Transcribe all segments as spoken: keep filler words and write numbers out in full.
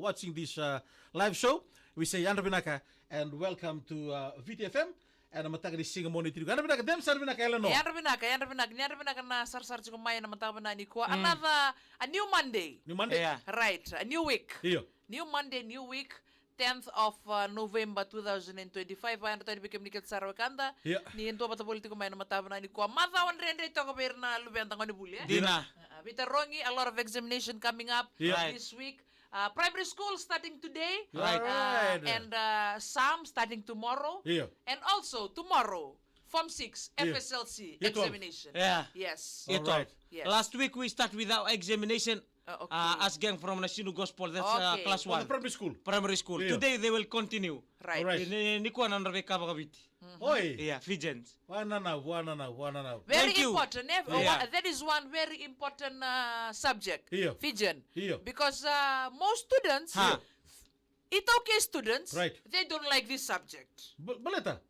watching this uh, live show. We say yadra vinaka and welcome to uh, V T F M. Ena mataka ni siga mo ni tiko. Yadra vinaka, Dems, yadra vinaka, Eleanor. Yadra vinaka, yadra vinaka, ni yadra vinaka na sarasara tiko mai ena mataka vinaka nikua. Another, a new Monday. New Monday? Yeah. Right, a new week. Io. New Monday, new week, tenth of uh, November two thousand and twenty-five. Yadra tani vei kemuni kece sara wekada. Io. Ni dua vata voli tiko mai ena mataka vinaka nikua. Macawa dredre toka vei ira na luveda gone vuli, e? Dina. Uh, veitarogi, a lot of examination coming up this week. Uh, primary school starting today. Right. Uh, and uh, some starting tomorrow. Io. And also tomorrow, Form six, F S L C examination. Yeah. Yes. Io. Yes. Last week we start with our examination. Uh, okay. Uh, as gang from Nasinu Gospel, that's uh, class one. On the primary school. Primary school. Io. Today they will continue. Right. Ni, ni, nikua na nodra veika vakaviti. Oi. Yeah, Fijians. Wananau, wananau, wananau. Very important, eh? That is one very important uh, subject. Io. Fijian. Io. Because uh, most students, iTaukei students, they don't like this subject. Baleta?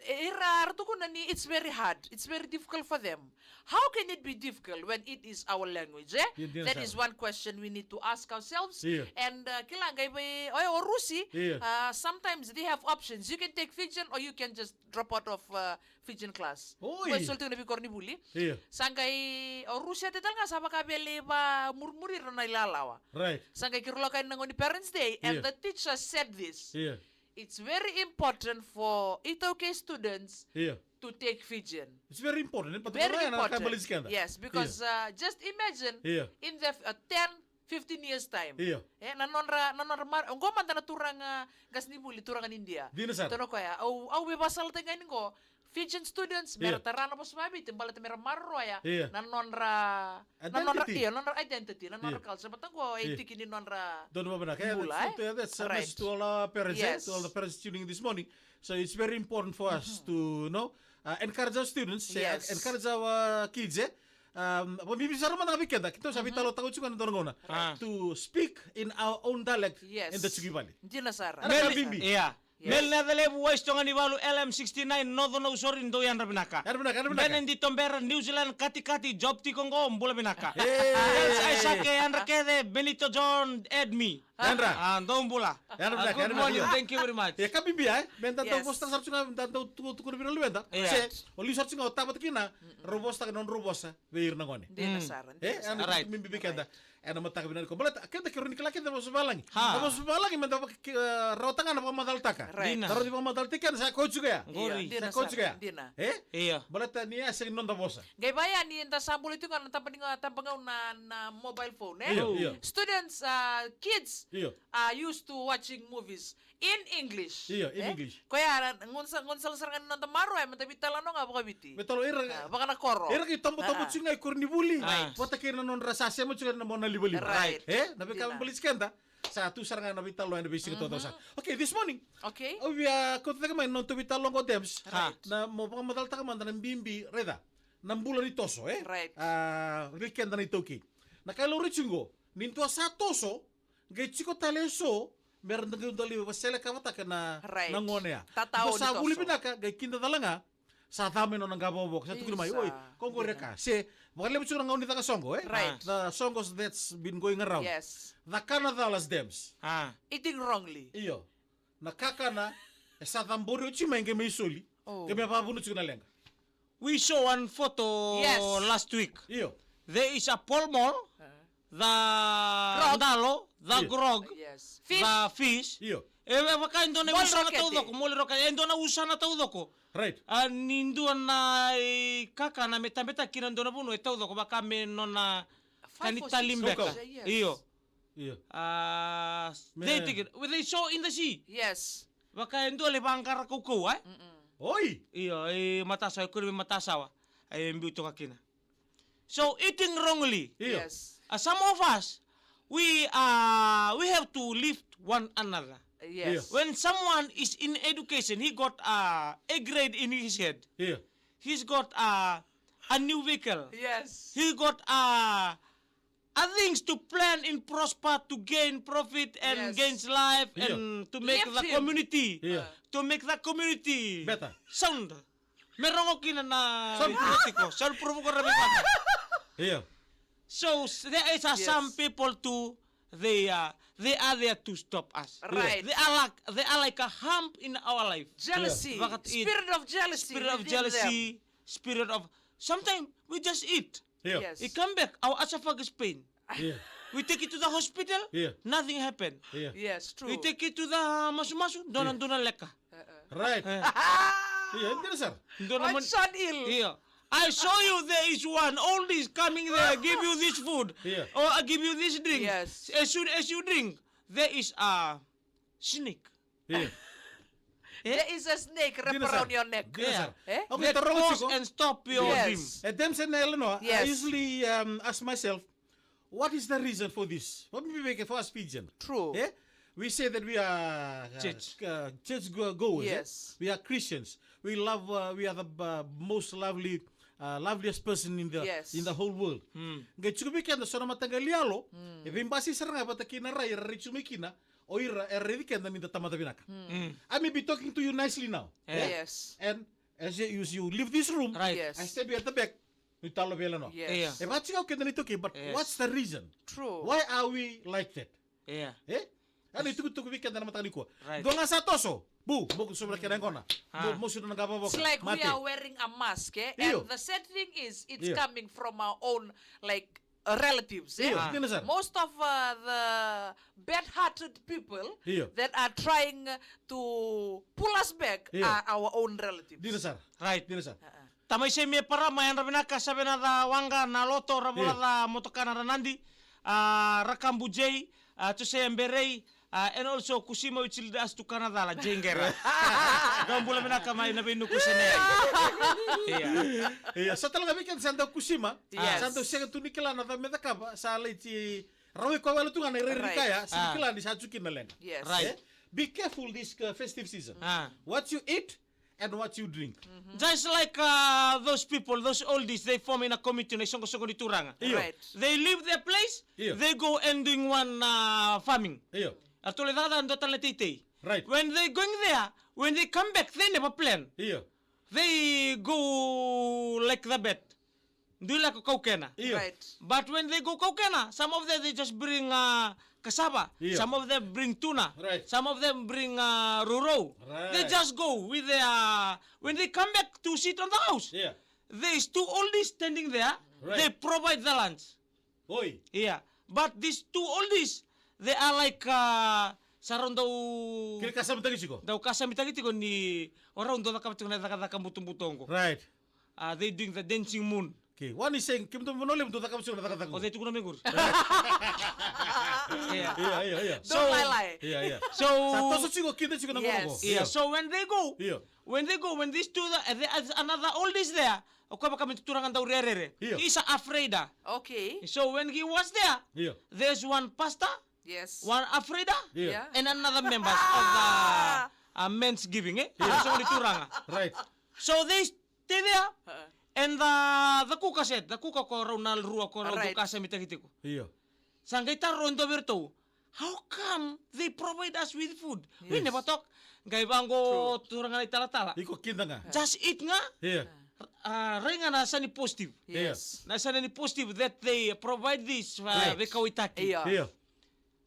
Era tukuna ni it's very hard. It's very difficult for them. How can it be difficult when it is our language, eh? That is one question we need to ask ourselves. Io. And uh, kila qai vei, o Rusi, uh, sometimes they have options. You can take Fijian or you can just drop out of uh, Fijian class. Oi. Qo e soli tiko na veikoro ni vuli. Io. Sa qai, o Rusi e tale ga sa vaka vei lai vamurimuri ira na ilalawa. Right. Sa qai kiro lako yani na gone ni Parents Day and the teacher said this. Io. It's very important for iTaukei students to take Fijian. It's very important. Very important. Yes, because uh, just imagine in the uh, ten, fifteen years time. Io. E, na nodra, na nodra mar, oqo mada na turaga qasenivuli, turaga ni India. Dina sara. Tukuna o koya, au, au via vakasalataki ga yani qo Fijian students, mera tara na vosa vaviti, baleta mera maroroya na nodra, na nodra, io, nodra identity, na nodra culture. Baleta qo e tiki ni nodra bula, e? That's a message to all our parents, eh? To all the parents tuning in this morning. So it's very important for us to, you know, uh, encourage our students, eh, encourage our kids, eh? Um, vakabibi sara mada ga vei keda, keitou sa veitalanoataka tiko ena dua na gauna. To speak in our own dialect in the Chuquivale. Dina sara. Mel, yeah. Mel Nacalevu, Waisitoga ni Valu, L M sixty-nine, Northern Nausori, dou yadra vinaka. Yadra vinaka, yadra vinaka. Benedito Bera, New Zealand, katikati, job tiko qo, bula vinaka. Mel Isaac, yadra kece, Benito John, Edmi. Yadra. Ah, dou bula. Yadra vinaka, yadra vinaka. Good morning, thank you very much. E ka bibi, eh? Meda dau vosataka sara tu ga, meda dau tukutuku na vei ira na luveda. Se o liu sara tu ga o tavata kina, rau vosataka na nodrau vosa vei ira na gone. Dina sara, dina sara. E, ena tukutuku bibi vei keda. Ena mataka vinaka nikua. Baleta keda keirau ni kila keda na vosa vavalagi. Na vosa vavalagi meda rawata ga na vakamacalataka. Right. Dina. Rawata ni vakamacalataki keda, sa koya tiko ya. Qori. Sa koya tiko ya. Dina. E? Io. Baleta ni a sega ni noda vosa. Qai vaya ni da sa bula tiko na tabagau na, na mobile phone, eh? Io, io. Students, uh, kids are used to watching movies in English. Io, in English. Koya, gaunisala sara ga ni noda maroroya, meda veitalanoa ga vakaviti. Veitalanoa ira. Vakanakoro. Ira qai tobotobo tiko ga i koronivuli. Vata kei na nodra sa sema tiko na mona livaliva. Right. E, na veika baleti keda. Sa tu sara ga na veitalanoa ena veisiga taucoko sara. Okay, this morning. Okay. Au via kauta cake mai na nodatou veitalanoa qo, Debs. Right. Na mo vakamacalataka mada na bibi, raica. Na bula ni toso, e? Right. A, vei keda na iTaukei. Na ka e laurai tiko qo, ni dua sa toso, qai tiko tale eso, mera qai dau lai vaselekavata na gone ya. Dua sa vuli vinaka, qai kidacala ga, sa ca mai nona qavokavoka, sa tukuni mai, oi, ko qori e ka. Se vakaleva tiko na gauna ni caka soqo, e? Right. The soqos that's been going around. Yes. Cakana cala, Debs. Eating wrongly. Io. Na kakana e sa cabori oti mai, qai mai soli. Qai mai vavuna tiko na leqa. We saw one photo last week. Io. There is a Pall Mall, the dalo, the grog, the fish. Io. E vaka e dua na usana taucoko, moli roka, e dua na usana taucoko. Right. A ni dua na, e, kakana me tabetaki kina dua na vanua e taucoko, vaka me nona ka ni tali beka. Io. Io. A, they take it. They saw in the sea. Yes. Vaka e dua lai vaqara kaukauwa, e? Oi. Io, e matasawa, e kune me matasawa. E biu toka kina. So, eating wrongly. Io. Yes. A, some of us, we, uh, we have to lift one another. Yes. Io. When someone is in education, he got, uh, a grade in his head. Io. He's got, uh, a new vehicle. Yes. He got, uh, a things to plan and prosper, to gain profit and gains life and to make the community, to make the community better. Sound. Me rogo kina na soundproof tiko. Soundproof ko rabi kina. Io. So there is a some people to they are, they are there to stop us. Right. They are like, they are like a hump in our life. Jealousy. Vakat-, it, spirit of jealousy spirit of within jealousy, them. Spirit of, sometimes we just eat. Yeah. Yes. We come back, our esophagus pain. Yeah. We take it to the hospital, yeah, nothing happened. Yeah. Yes, true. We take it to the masumasu, dua na, yeah, dua na leka. Uh-uh. Right. Eh. Yeah, interesting. Dua na man-, Sean Hill. Yeah. I saw you, there is one old is coming there, give you this food, yeah, or I give you this drink. Yes. As soon as you drink, there is a snake. Yeah. Eh? There is a snake wrapped around your neck. Dina sara. Eh? Okay, that pause and stop your dream. Yes. At times, and I don't know, I usually, um, ask myself, what is the reason for this? What maybe make it for us Fijian? True. Eh? We say that we are, uh, church, uh, church go- goers. Eh? Yes. We are Christians. We love, uh, we are the, uh, most lovely, uh, loveliest person in the, yes, in the whole world. Mm. Qai tiko vei keda so na mataqali yalo, mm, e veibasai sara ga vata kei na rai era rai tiko mai kina, o ira era raici keda ni da tamata vinaka. Mm. I may be talking to you nicely now. Yeah. Eh? Yes. And as you, you, you leave this room, right, yes, I step you at the back, ni talo vei ira no. Yes. Yeah. E vaka tiko keda ni toki, but, yes, what's the reason? True. Why are we like that? Yeah. Eh? Ana itukutuku vei keda na mataka nikua. Right. Dua ga sa toso. Bu, moku sobra kena gona. Ah. Mo, mo suda na gava voka. It's like we are wearing a mask, eh? Io. And the sad thing is, it's, io, coming from our own, like, uh, relatives, eh? Io, ah, dina sara. Most of, uh, the bad-hearted people, io, that are trying to pull us back, io, are our own relatives. Dina sara. Right. Dina sara. Uh-uh. Tamai Semi e Parama, yadra vinaka, Savenaca Waqa, Naloto, Ravolaca, io, Motokana Ranadi, a, Rakabu Jay, a, Jose Berei, a, and also Kusima, which lead us to Kanacala, Jay Qera. Qai bula vinaka mai na veinuku sene. Ia. Ia, sa tale ga vei keda sa dau Kusima. Yes. Sa dau sega tu ni kila na cava me cakava, sa lai ti rawai koya wale tu ga na irairai, right, kaya, sa, ah, kila ni sa tu kina na leqa. Yes. Right. Eh? Be careful this, uh, festive season. Ah. What you eat, and what you drink. Just like, uh, those people, those oldies, they form in a community, na isoqosoqo ni turaga. Io. Right. They leave their place, io, they go and doing one, uh, farming. Io. Eratou lai cakacaka dua tale na teitei. Right. When they going there, when they come back, they never plan. Io. They go like the bird. Dui lako kaukena. Io. Right. But when they go kaukena, some of them they just bring, uh, cassava. Io. Some of them bring tuna. Right. Some of them bring, uh, roro. Right. They just go with their, when they come back to sit on the house, yeah, there is two oldies standing there. Right. They provide the lunch. Oi. Yeah. But these two oldies, they are like, uh, sa rau dau, kere kasamitaki tiko, dau kasamitaki tiko ni o rau dau cakava tiko na cakacaka butobuto oqo. Right. Uh, they doing the dancing moon. Okay, one is saying, kemudou Vanua Levu dou cakava tiko na cakacaka. O cei tukuna mai qori? Yeah. Ia, ia, ia. Don't lie, lie. Ia, ia. So, sa toso tiko, kida tiko na, yes, qoroqo. Yeah, ia. So when they go, ia, when they go, when these two, the, the, another oldies there, o koya vaka me turaga dau rerere. Ia. He's a Afrida. Okay. So when he was there, ia, there's one pastor, yes, one Afrida, ia, yeah, and another members of the, uh, men's giving, eh? Ia. So ni turaga. Right. So they stay there, uh-uh, and the, the kuka said, the kuka ko rau na rua ko rau, right, dau kasamitaki tiko. Ia. Sa qai taro e dua vei iratou, how come they provide us with food? We, yes, never talk. Qai vaqo, true, turaga na italatala. Iko kida ga. Just eat ga. Ia. Uh, rai ga na yasa ni positive. Ia. Yes. Na yasa ni positive that they provide this, uh, right, veikauwaitaki. Ia. Ia.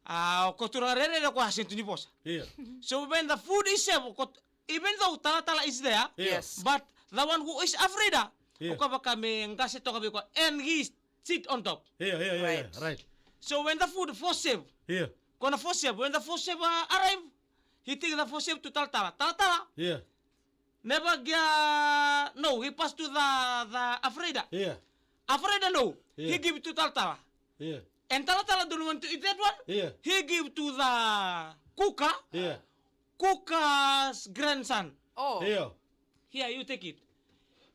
A, o koya turaga rerere o koya a sega tu ni vosa. Ia. So when the food is served, o koya, even though talatala is there, ia, yes, but the one who is Afrida, ia, o koya vaka me qase toka vei koya, and he sit on top. Ia, ia, ia, ia. Right. Right. So when the food first serve, ia, ko na first serve, when the first serve, uh, arrive, he take the first serve to talatala. Talatala. Ia. Never get, no, he pass to the, the Afrida. Ia. Afrida, no. Ia. He give it to talatala. Ia. And talatala don't want to eat that one. Ia. He give to the kuka. Ia. Kuka's grandson. Oh. Ia. Here, you take it.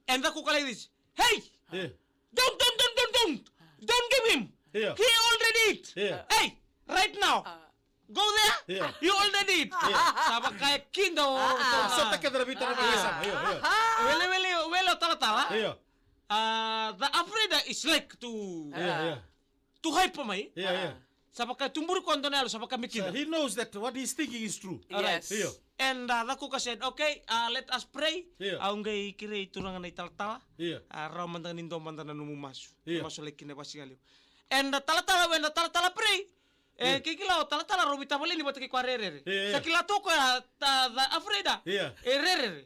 And the kuka like this. Hey! Ia. Don't, don't, don't, don't, don't! Don't give him! Ia. He already eat! Ia. Hey! Right now! Uh. Go there. Ia. You already eat. Ia. Sa vaka e kida o, ah, ah, sota kece na veitara, ia, vakaisama. Ia, ia. Wele, wele, wele o talatala. Ia. Uh, the Afrida is like to, ia, ia, to hype mai. Ia, ia. Sa vaka e tuburi koya dua na yalo, sa vaka me kida. So he knows that what he's thinking is true. All right. Yes. Ia. And, uh, the kuka said, okay, uh, let us pray. Ia. Au qai kerei turaga na italatala. Ia. Uh, rawa mada ga ni dua mada na nomu masu. Ia. Masu lai kina vakasigalevu. And the talatala, when the talatala pray, E, kei kila o talatala rau vei tavaleni vata kei koya rerere. Sa kila toka ya ta, ta, Afraida. E rerere.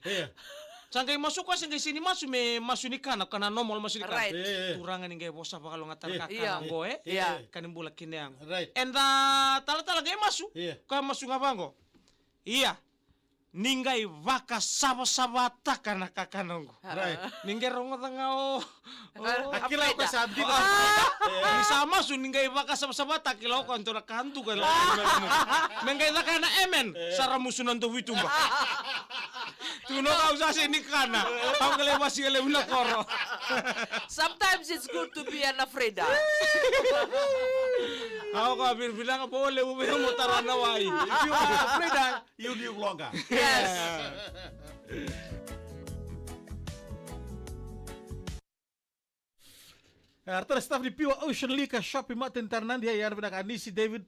Sa qai masu koya, sa qai sini masu me masu ni kana, kana normal masu ni kana. Right. Turaga ni qai vosa vakalogataka kana qo, e? Ka ni bula kina yago. Right. And the talatala qai masu, koya masu ga vaqo. Ia. Ni qai vakasavasavataka na kakana qo. Right. Ni qai rogoca ga o, o, a kila ko sa dina. Ni sa masu ni qai vakasavasavataka, kila ko dua na ka duka. Me qai caka na amen. Sa ra musu na dou vituba. Tu no kau sa se ni kana. Au qai le vasi qai le vina koro. Sometimes it's good to be an Afraida. Au ka vinavinaka po le uve mo tara na wai. If you are Afraida, you live longer. Yes. E, artara staff ni Pure Ocean Liquor Shop i Martin Taranandi, e, yana vinaka Anisi David,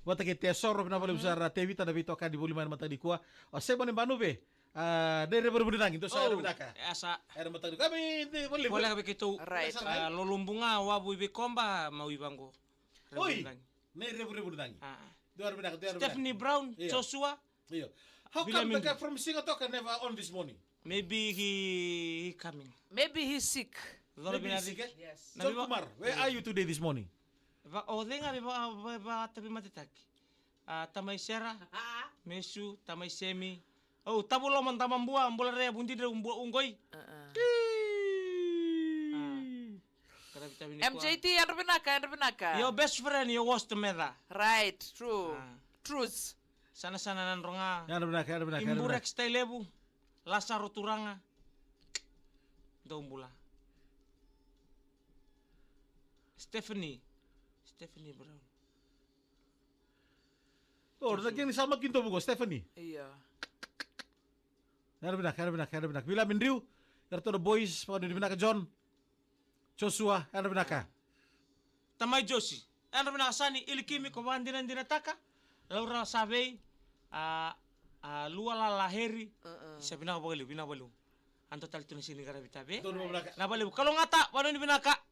vata kei Tesoro, vinaka valevu sara Tevita na veitokani voli mai na mataka nikua. O Simon Banuve, a, nei revurevu ni cagi, dou sa yana vinaka. E sa. Era mataka nikua. Ami, de, valevu. Voleka vei keitou. Right. A, Lolobuga, wavu i Veikoba, mau i vaqo. Oi, nei revurevu ni cagi. A, a. Dou yana vinaka, dou yana vinaka. Stephanie Brown, Joshua. Io. How come the guy from Sigatoka never on this morning? Maybe he, he coming. Maybe he's sick. Maybe he's sick, eh? Yes. John Kumar, where are you today this morning? Va, o cei ga me va, va, va tavi matetaki. A, tamai Sera, Mesu, tamai Semi. O, tavu loma dama bua, bula rea, vudidre, bua, ugoi. M J T, yadra vinaka, yadra vinaka. Your best friend, your worst mother. Right, true. Truth. Sana sana na droga. Yadra vinaka, yadra vinaka, yadra vinaka. Imburex Tailevu. Lasaro Turaga. Dou bula. Stephanie. Stephanie Brown. O, na keni sa maki dovu ko, Stephanie. Ia. Yadra vinaka, yadra vinaka, yadra vinaka. Vila Mindriu. Yadra toda boys, vakanuinui vinaka John. Joshua, yadra vinaka. Tamai Josi, yadra vinaka sani, ilikimi ko vakadinadinataka, Laura Savei, a, a, Lualala Heri, sa vinaka vakalevu, vinaka vakalevu. Ando tale tu na sini qaravi tabe. Donu vinaka. Na valevu, kalougata, vanoni vinaka.